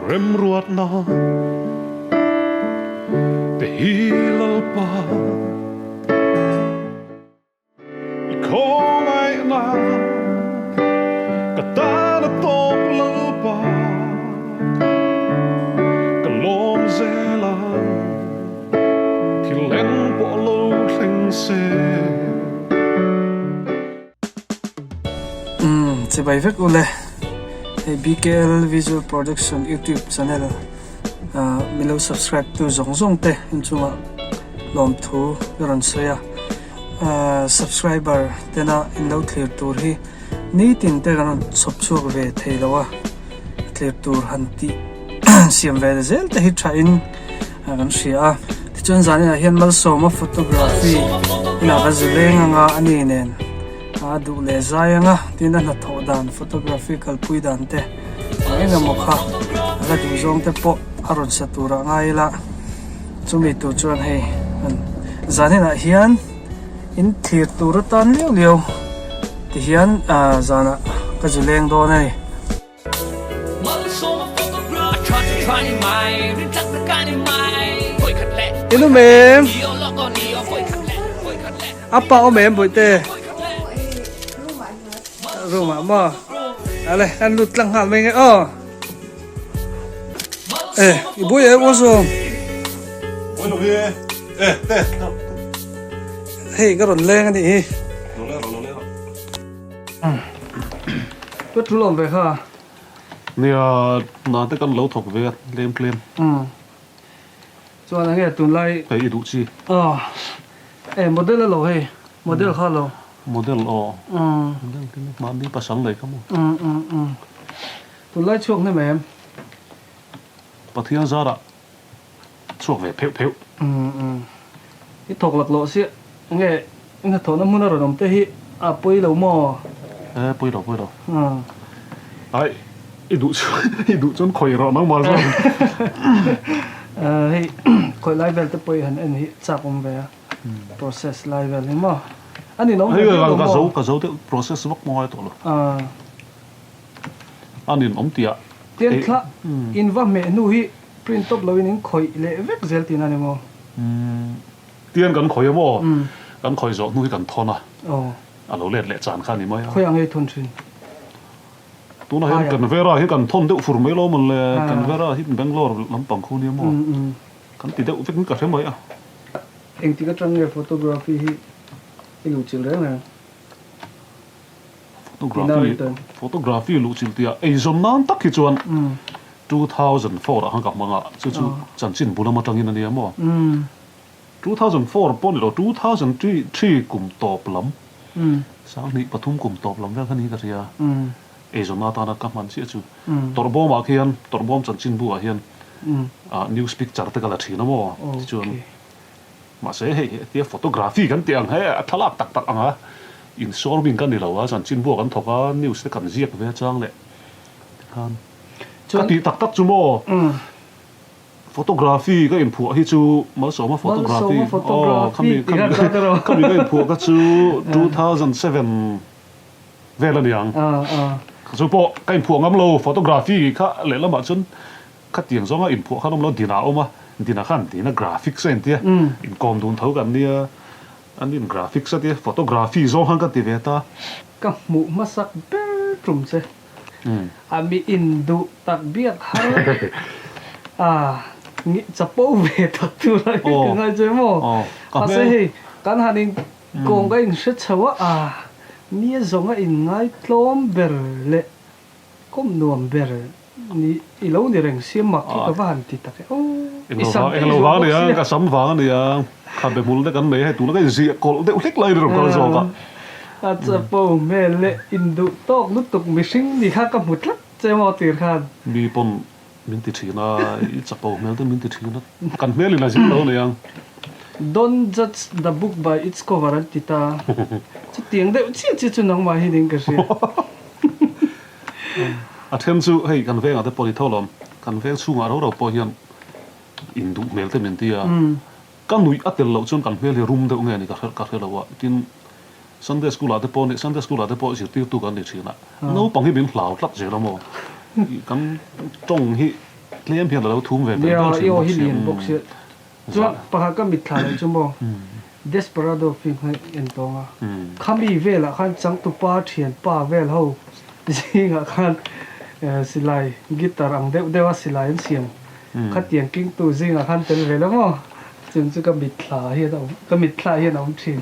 Remruatna te hi Lalpa i khawngaihna ka tan a tawp Lalpa ka lawm zel ang thil eng pawh lo thleng se. Umm chibai vek ule hei BKL Visual Production YouTube channel ah milo subscribe tu zawng zawng te inchungah lawmthu ka rawn sawi a ah subscriber tena in lo thlir tur hi nitin te kan rawn chhawp chhuak ve thei lo a thlir tur han tih siam ve zel te hi tha in kan hria a tichuan zaninah hian Malsawma photography inah ka zileng anga a ni nen. A duh leh zai anga tin a hnathawh dan photography kalpui dan te eng eng emaw kha a la duh zawng te pawh a rawn sa tur ah ngai ila chumi tur chuan hei an zaninah hian in thlir tur atan liau liau ti hian ah zanah ka zu leng dawn a ni. In awm em? A pa awm em bawihte? Room ah maw? Ale kan lut tlang nghal mai nge aw. Eh, i bui em aw zawng? Bui lo hi e, te. Hei ka rawn leng a nih hi. Lo leng rawh, lo leng rawh. Ka tul awm ve kha. Nia, hna te kan lo thawk ve a, tlem tlem. Umm. Chuan enge tunlai. Hei i duh chi. Aw. E model a lo hei, model kha lo. Model aw. Umm. Model te chu mahni pasal nei kha maw. Umm umm umm. Tunlai chhuak hnem em? Pathian zarah chhuak ve pheuh pheuh. Umm umm. I thawk laklawh siah nge i hnathawhna hmun a rawn awm te hi a pawi lo maw? E pawi lo pawi lo. Ai i duh chuan i duh chuan khawih rawh nangmah zawk. Hei khawih lai vel te pawh i han en hi chak awm ve a process lai vel hi maw? A ninawm ve viau lo maw? Ka zo ka zo deuh process vak maw ngai tawh lo. A ninawm tih ah. Tiang thla in va hmeh hnu hi Print tawp loin in khawih leh vek zel tihna ni maw? Umm, tiang kan khawih a maw? Kan khawih zawh hnu hi kan thawn a, a lo let leh chan kha a ni mai a. Khawi ang ei thawn thin? Tunah hian Canberra hi kan thawn deuh fur mai lo mawn le, Canberra hi Bangalore lampang khu nia maw? Kan ti deuh vek in ka hre mai a. Engtik atang nge photography hi i luhchilh reng reng? Photography photography luhchilh tih ah eizawn nan tak hi chuan 2004 ah khan ka hmang a, chu chu chanchin bul lam atangin a nia maw? 2004 pawh ni lo 2003 kum tawp lam sanghnih pathum kum tawp lam vel kha ni ka hria eizawn atana ka hman chiah chu tawrhbawm ah khian tawrhbawm chanchin bu ah hian news picture te ka la thin a maw tichuan Mahse hei hetia photography kan tih ang he a thlalak tak tak ang a, insawrming ka ni lo a, chanchin buak an thawk a, news te kan ziak ve chang leh tikhan ka tih tak tak chu maw photography ka inphuah hi chu Malsawma photography aw khami khami khami ka inphuah kha chu 2007 vel a niang chu pawh ka inphuah ngam lo photography kha lehlamah chuan Khatiang zawnga inphuah khan awm lo, Dina a awm a, Dina khan Dina graphics a intia, inkawm dun tho kan nia, an in graphics a tia, photography zawng khan ka ti ve ta. Ka hmuh hmasak ber tum che, a mi induh tak biak har a ngi chapo ve tak tur a hi ka ngai che maw? Mahse hei kan han in kawng ka inhre chho a, a nia zawnga inngai tlawm ber leh kawm nuam ber Ni, i lo ni reng sia mak hi ka va han ti tak e aw. I sam te i zuah bawk sia. Ka sam vang a nia, khabe hmul te kan nei a, hei tuna ka inziah kawlh deuh hlek lai a ni rawn kal zawk a. A chapo hmel leh induh tawk lutuk mihring ni kha ka hmu tlat che maw tir khan. Mi pawn min ti thin a, i chapo hmel te min ti thin a, kan hmel in a zir lo a ni ang. Don't judge the book by its cover an ti ta, chutiang deuh chiah chiah chu nangmah hi niin ka hria. A then chu hei kan vengah te pawh ni tho lawm, kan veng chhungah ro ro pawh hian induh hmel te min ti a, ka nuih a tel loh chuan kan hmel hi rum deuh nge ni ka hre ka hre lo a, tin Sunday school ah te pawh ni Sunday school ah te pawh zirtirtu kan ni thin a, naupang hi min hlau tlat zel a maw, kan tawng hi. Tlem hian a lo thum ve tel tel thin bawk sia. Nia, i aw hi lian bawk sia. Chuan pakhat ka mitthla leh chu maw Desperado film kha en tawng a, khami velah khan changtupa thianpa vel ho zingah khan silai guitar ang deuh deuh a silai an siam khatiang kingtu zingah khan tel ve la maw chung chu ka mitthla hian a awm ka mitthla hian a awm thin.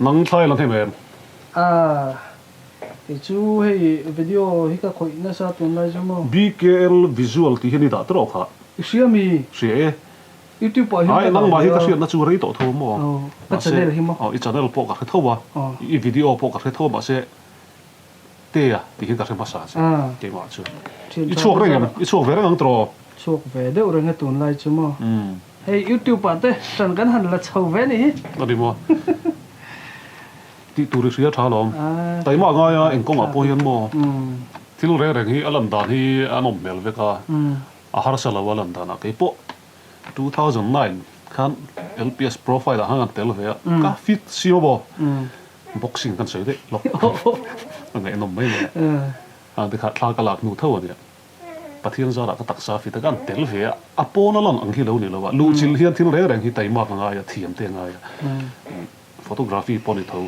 Nang thlai la hnem em? Aaa. Kei chu hei video hi ka khawih nasa tunlai chu maw. BKL visual tih hian i dah tawh kha. I hria mi? Hria e. YouTube ah hian ka dah ve a. Nangmah hi ka hriatna chu rei tawh tho maw? Aw, ka channel hi maw? Aw, i channel pawh ka hre tho a, i video pawh ka hre tho a mahse Tea tih hian ka hre hmasa che keimah chu. I chhuak reng em? I chhuak ve reng ang tawh? Chhuak ve deuh reng e tunlai chu maw? Hei YouTube ah te ṭan kan han la chho ve ni hi. A ni maw? Tih tur i hria tha alawm. Taima ngaia eng kawngah pawh hian maw thil reng reng hi a lan dan hi a nawm hmel vek a, a harsa lo a lan danah kei pawh 2009 khan LPS profile ah khan kan tel ve a, ka fit si maw boxing kan sawi daih lawk a ngaihnawm mai mai a, tikha thla ka lak hnu tho a nia. Pathian zarah ka taksa fit a, kan tel ve a, a pawn a lang ang hi lo ni lo a, luhchilh hian thil reng reng hi taimak a ngai a, thiam te a ngai a. Photography pawh ni tho.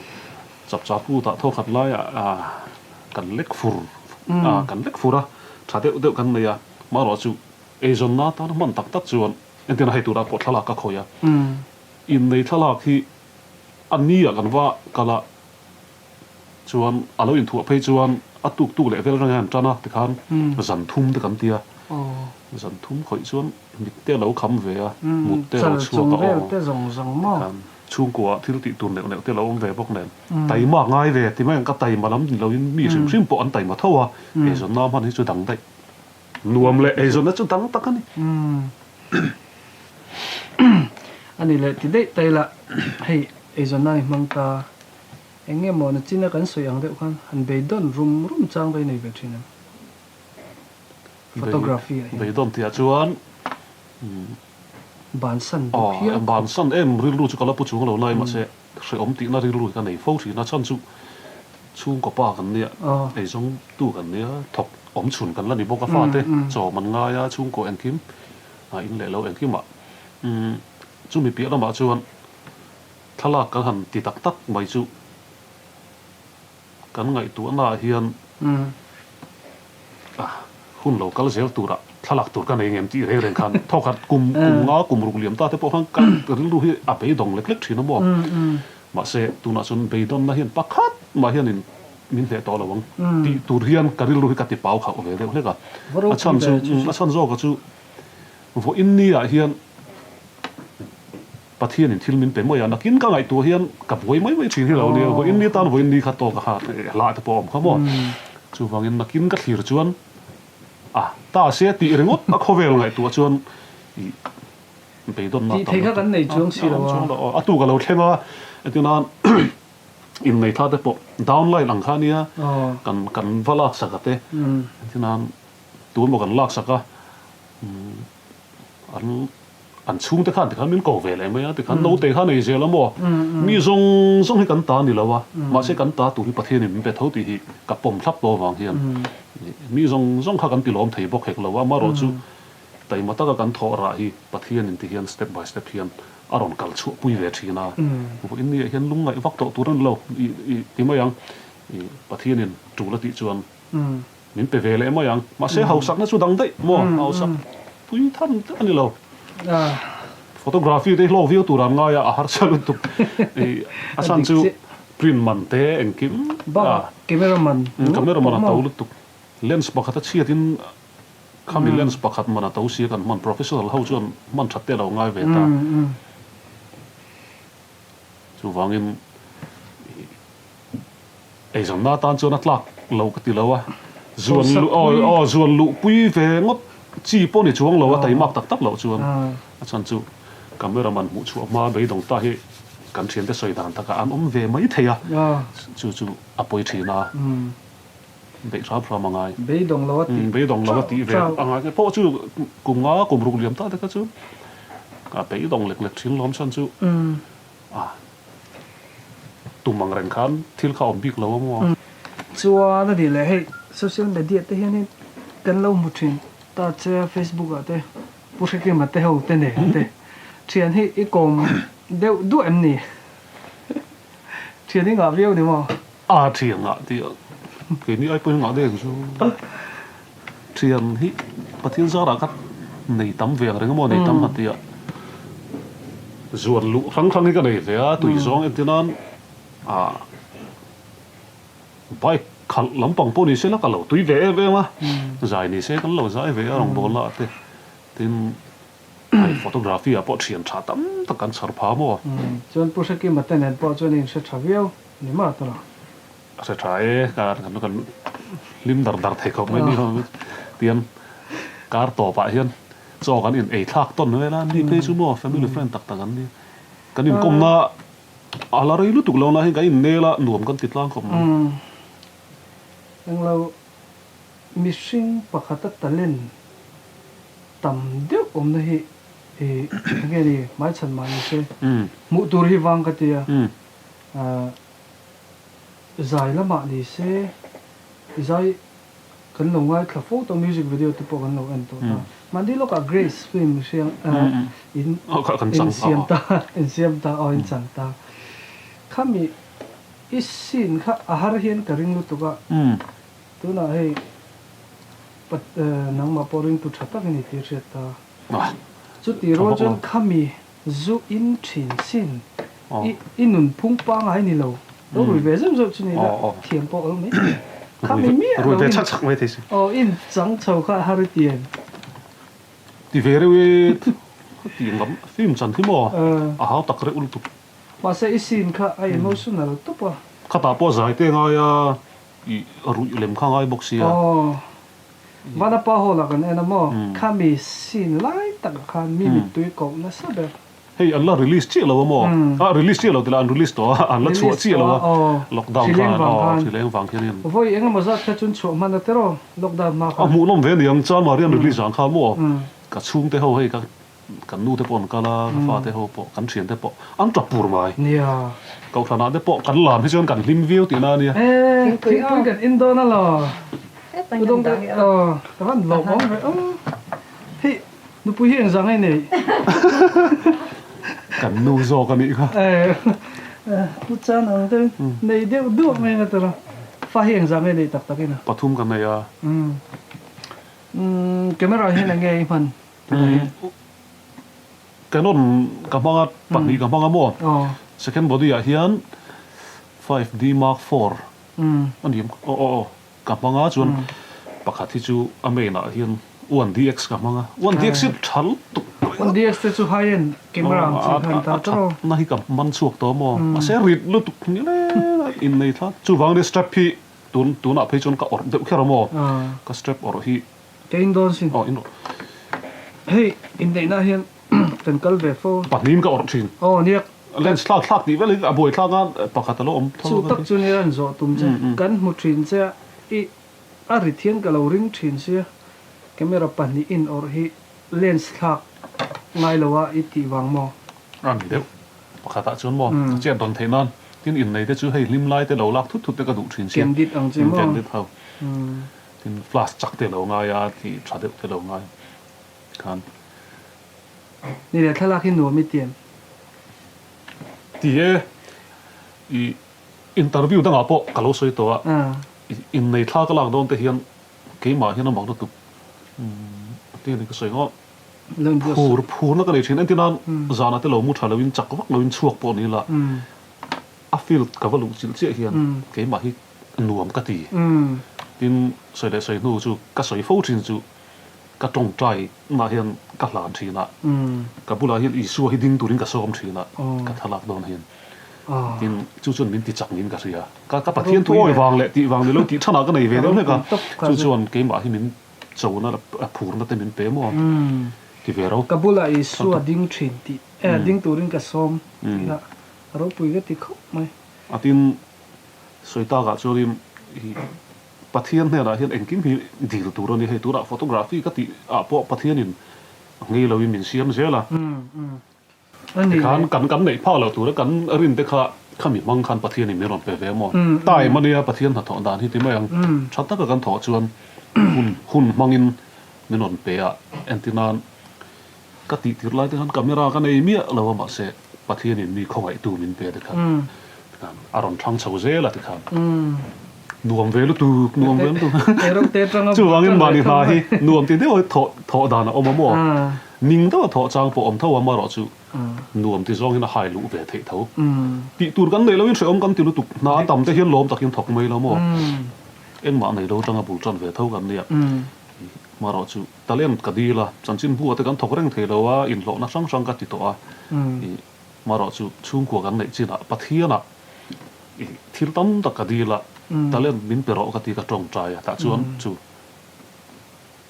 Chapchar kutah tho khat laiah kan lek fur a, kan lek fur a, tha deuh deuh kan nei a, marawh chu eizawnna atana hman tak tak chuan entirna hei turah pawh thlalak ka khawih a, innei thlalak hi a ni ah kan va kal a, chuan a lo inthuah phei chuan a tuk tuk leh vel reng a han tan a tikhan zan thum te kan ti a, zan thum khawih chuan mit te a lo kham ve a, mut te a lo chhuak a aw tikhan chhungkua thil tih tur neuh neuh te a lo awm ve bawk nen taima a ngai ve ti mai ang ka taima lam ni loin mi hrim hrim pawh an taima tho a, eizawnna hman hi chu dang daih nuam leh eizawnna chu dang tak a ni. A ni leh ti daih ta ila hei eizawnna ni hmang ta. Eng nge maw nachina kan sawi ang deuh khan han beidawn rum rum chang vei nei ve thin em? Photography ah hian. Beidawn tih ah chuan Bansan duh hial khawp. Bansan em rilru chu ka la pu chung lo lai mahse hrehawm tihna rilru hi ka nei fo thin a chhan chu chhungkaw pa kan nia eizawng tu kan nia thawk awm chhun kan la ni bawk a fate chawm an ngai a chhungkaw engkim in leh lo engkim ah chumi piah lamah chuan Thlalak kan han ti tak tak mai chu kan ngaihtuahnaah hian hun lo kal zel turah thlalak tur ka nei ngem tih reng reng khan thawkhat kum kum nga kum ruk liam ta te pawh khan ka rilru hi a beidawng lek lek thin a maw. Mahse tunah chuan beidawnna hian pakhat mah hianin min hneh tawh lo ang tih tur hian ka rilru hi ka ti pau khauh ve deuh hlek a. A chhan chu a chhan zawka chu vawiin niah hian Pathianin thil min pe mai a, nakin ka ngaihtuah hian ka buai mai mai thin hi lo nia, vawiin ni tan vawiin ni kha tawk a kha hla te pawh a awm kha maw? Chuvangin nakin ka thlir chuan a ta se tih ringawt a khawvel ngaihtuah chuan ih beidawnna tam lutuk kan nei chuang si lo a, a tuk a lo thleng a, entirnan innei thla te pawh downline ang kha nia kan kan va laksak a te, entirnan tun maw kan laksak a an An chhungte khan tikhan min ko ve leh mai a, tikhan naute kha nei zel a maw? Mi zawng zawng hi kan ta ni lo a, mahse kan ta tur hi Pathianin min pe tho tih hi ka pawm thlap tawh avang hian mi zawng zawng kha kan tilawm thei bawk hek lo a, amaherawh chu taima taka kan thawh rah hi Pathianin ti hian step by step hian a rawn kal chhuah pui ve thin a, vawiin ni ah hian lungngaih vak tawh tur a ni lo i ti mai ang, Pathianin tul a tih chuan. Min pe ve leh mai ang. Mahse hausakna chu dang daih maw? Hausak pui tham te a ni lo. Photography te hi hlawk viau tur an ngai a, a harsa lutuk. A chhan chu print man te engkim. Bakah camera man. Camera man a to lutuk. Lens pakhat a chhiatin khami lens pakhat man a to sia kan hman. Professional ho chuan hman that te a lo ngai ve ta. Chuvangin. Eizawnna atan chuan a tlak lo ka ti lo a, zuan luh aw aw zuan luh pui ve ngawt chi pawh ni chuang lo a taimak tak tak loh chuan a chhan chu camera man hmuh chhuah hma beidawng ta hi kan thiante sawi dan takah an awm ve mai thei a, chu chu a pawi thin a, beih hram hram a ngai. Beidawng lo a tih Beidawng lo a tih ve a ngai pawh chu kum nga kum ruk liam ta te kha chu a beidawng lek lek thin lawm chhan chu. A tum ang reng khan thil kha awm bik lo a maw? Chuan a ni leh hei social media te hianin kan lo hmu thin. ta che a Facebook ah te Pu Hrekima te ho te nen te thian hi i kawm deuh duah em ni? Thian i ngah viau ni maw? A thian ngah tih a keini ai pawhin ngah deuh ang chu. Thian hi Pathian zarah kha nei tam ve ang reng emaw nei tam han tih a zuan luh hrang hrang hi ka nei ve a tui zawng entir nan ah Bike khalh lampang pawh ni se la ka lo tui ve em em a, zai ni se kan lo zai ve a rawngbawlna ah te, tin hei photography ah pawh thian tha tam tak kan chhar pha maw? Chuan Pu Hrekima te nen pawh chuan a inhre tha viau ni mah tawh lo. A hre tha e, kan kan hlim dar dar thei khawp mai ni ho tian kar tawp ah hian chaw kan in ei thlak tawn vel a, ni phei chu maw family friend tak tak an ni, kan inkawmna A la rei lutuk lo na hi kan innel a, nuam kan ti tlang khawp mai. Englo mihring pakhata talent tam deuh awmna hi enge ni hmaichhan mah ni se hmuh tur hi vang ka ti a, zai lamah ni se zai Kan lo ngaithla fo tawh music video te pawh kan lo en tawh ta. Mahni lawkah Grace film hriang in in siam ta in siam ta aw in chang ta. Khami i scene kha a har hian ka ring lutuk a. Tunah hei nangmah pawh ringtu tha tak i ni tih a hriat ta. Chuti rual chuan khami Zu in thin sin. I i nunphung pangai ni lo. Lo rui ve zeuh zeuh chu ni la thiam pawh awm mai thei. Khami miah lo in aw in chang chho kha har i ti em? Ti ve reuh e ti ngam film chan hi maw a hau tak reuh lutuk. Mahse i scene kha a emotional tawp a. Khatah pawh zai te ngai a i ruih lem kha ngai bawk sia. Aw. Vanapa Hall ah kan en a maw? Khami scene lai takah khan mi mittui koh nasa ber. Hei an la release chiah lo a maw? Ah release chiah lo tila an release tawh a, an la chhuah chiah lo a lockdown khan aw hrileng vang khian in. Vawi eng emaw zat kha chuan chhuah hman a tiraw lockdown hma khan. A hmuhnawm ve aniang Chanmari an release ang kha maw? Ka chhungte ho hei ka Kan nu te pawh an kal a, ka fate ho pawh, kan thiante pawh an tap pur mai. Nia. Kohhranah te pawh kan lam hi chuan kan hlim viau tihna a nia. E, thingpui kan in dawn a law. Udawng te, aw, ka van lawm awm ve aw. Hei, nupui hi engzah nge nei? Kan nu zawk a nih kha. E, pu chan ang te nei deuh duah mai nga tawrh a. Fa hi engzah nge nei tak tak in a? Pathum ka nei a. Umm, camera hian eng nge i hman? Canon ka hmang a, pahnih ka hmang a maw? Second body ah hian 5D Mark IV a ni em? Aw aw aw ka hmang a chuan pakhat hi chu a main ah hian 1DX ka hmang a, 1DX hi tha lutuk. 1DX te chu high end camera ang chi kha an ta tawh. A thatna hi ka man chhuak tawh a maw? Mahse rit lutuk ni leng a innei thla. Chuvang nia strap hi tun tunah phei chuan ka awrh deuh kher a maw? Ka strap awrh hi Ka in dawn sin. Aw in rawh. Hei inneihna ah hian kan kal ve fo. Pahnihin ka awrh thin. Aw nia. Lens thlak thlak tih vel hi a buai thlak a pakhat a lo awm tho. Chu tak chu nia an zawh tum che. Kan hmu thin che a i a rit hian ka lo ring thin sia. Camera pahnihin awrh hi lens thlak ngai lo a i tih vang maw? A ni deuh. Pakhatah chuan maw a chet dawn theih nan tin innei te chu hei hlim lai te lo lak thut thut te ka duh thin sia. Candid ang che maw? Candid ho. Tin flash chak te lo ngai a, tih tha deuh te lo ngai khan. Ni leh thlalak hi nuam i ti em? Ti e, i interview dangah pawh ka lo sawi tawh a, innei thla ka lak dawn te hian keimah hian a mak lutuk ti a ni ka sawi ngawt. Phur phurna ka nei thin, entir nan zanah te lo mu tha loin chak vak loin chhuak pawh ni la, a field ka va luh chilh chiah hian keimah hi nuam ka ti. Tin, sawi leh sawi hnu chu ka sawi fo thin chu ka tawngtai nah hian ka hlan thin a, ka bulah hian Isua hi ding turin ka sawm thin a, ka thlalak dawn hian. Tin, chu chuan min ti chak niin ka hria. Ka ka Pathian thu awi vang leh tih vang ni lo tih thanah ka nei ve deuh hlek a, chu chuan keimah hi min chona leh phurna te min pe maw ti ve ro. Ka bulah Isua ding thin tih, ding turin ka sawm tih a ropui ka ti khawp mai. A tin, Sawi takah chuanin i Pathian hnenah hian engkim hi dil tur a ni. Hei tunah photography ka tih ah pawh Pathianin a ngei loin min siam zel a. Tikhan kan kan neih phak loh tura kan rin te kha khami hmang khan Pathianin min rawn pe ve maw? Time a nia Pathian hnathawh dan hi ti mai ang. Tha taka kan thawh chuan hun hun hmangin. min rawn pe a, entir nan ka tih tir lai te khan camera ka nei miah lo a mahse Pathianin mi khawngaihtu min pe tikhan tikhan a rawn thlang chho zel a tikhan nuam ve lutuk nuam ve lutuk chuvangin mahni hna hi nuam ti deuh a thawh thawh dan a awm a maw ning deuh a thawh chang pawh awm tho a amaherawh chu nuam ti zawngin a hai luh ve theih tho tih tur kan neih loin hrehawm kan ti lutuk hna a tam te hian lawm takin thawk mai lo maw engmah nei lo atanga bul tan ve tho kan nia amaherawh chu Talent ka dil a, chanchinbu ah te kan thawk reng thei lo a, inhlawhna hrang hrang ka ti tawh a, ih marawh chu chhungkua kan neih chinah Pathianah ih thil tam tak ka dil a, talent min pe rawh ka ti ka tawngtai a, tah chuan chu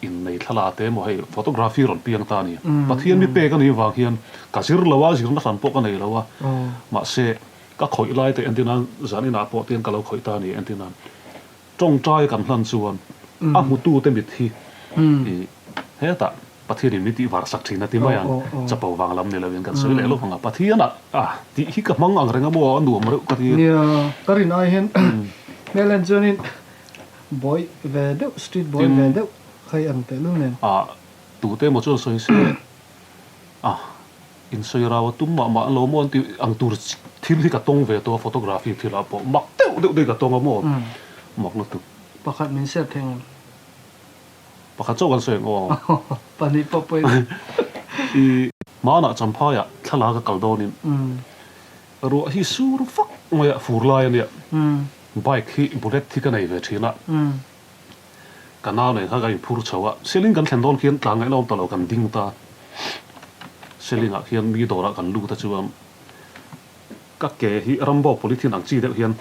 innei thla te emaw hei photography rawn piang ta a ni. Pathian mi pek a nih vang hian ka zir lo a, zirna hran pawh ka nei lo a, mahse ka khawih lai te entir nan zan inah pawh tian ka lo khawih ta a ni entir nan. Tawngtai kan hlan chuan a hmutute mit hi i hetah Pathianin min tih var sak thin a ti mai ang. Chapo vang lam ni loin kan sawi leh lawk ang a, Pathianah ah tih hi ka hmang ang reng a maw a nuam reuh ka ti. Nia, ka rin ai hian hmel en chuanin boy ve deuh, street boy ve deuh kha i ang tehlul nen. Ah, tute emaw chuan sawi se ah. Insawi rau a tum mah mah lo maw an ti ang tur thil hi ka tawng ve tawh a photography thil ah pawh mak deuh deuh te hi ka tawng a maw mak lutuk. Pakhat min share thei ang em? Pakhat chauh kan sawi ang aw. Pahnih pawh pawi lo. I hmanah Champhai ah thlalak a kal dawnin ruah hi sur vak mai a fur lai a nia bike hi bullet hi ka nei ve thin a. Ka nau nen kha kan inphur chho a, Seling kan thlen dawn khian tlan ngaihna awm ta lo kan ding ta. Seling ah khian mi dawrah kan lut a chuan ka ke hi Rambo polythene ang chi deuh hian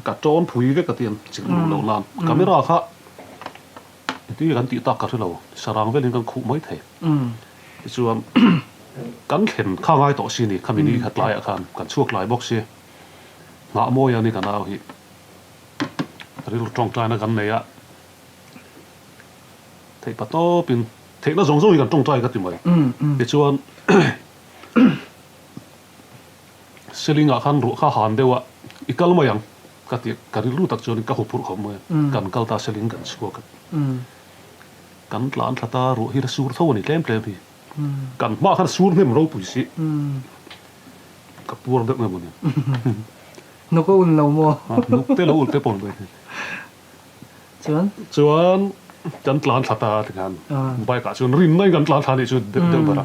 ka tawn phui vek a tiang chilh luh loh nan camera kha engtin nge kan tih tak ka hre lo, sarang velin kan khuh mai thei. Tichuan kan thlen kha ngai tawh si ni khami ni kha tlaiah khan kan chhuak tlai bawk si. Nghah mawi a ni ka nau hi. Rilru tawngtaina kan nei a, theih pa tawpin theihna zawng zawng hi kan tawngtai ka ti mai. Tichuan Seling ah khan ruah kha han deuh a, i kal mai ang ka ti, ka rilru tak chuan ka huphurh khawp mai a, kan kal ta Seling kan chhuak a, kan tlan thla ta ruah hi la sur tho a ni tlem tlem hi, kan hmaah khan sur hnem ropui si, ka puar deuh nge mawni. Hnuk a ul lo maw? Hnuk te lo ul te pawh ni. Chuan? Chuan kan tlan thla ta tikhan bike ah chuan rin mai kan tlan thla nih chu deuh deuh ber a.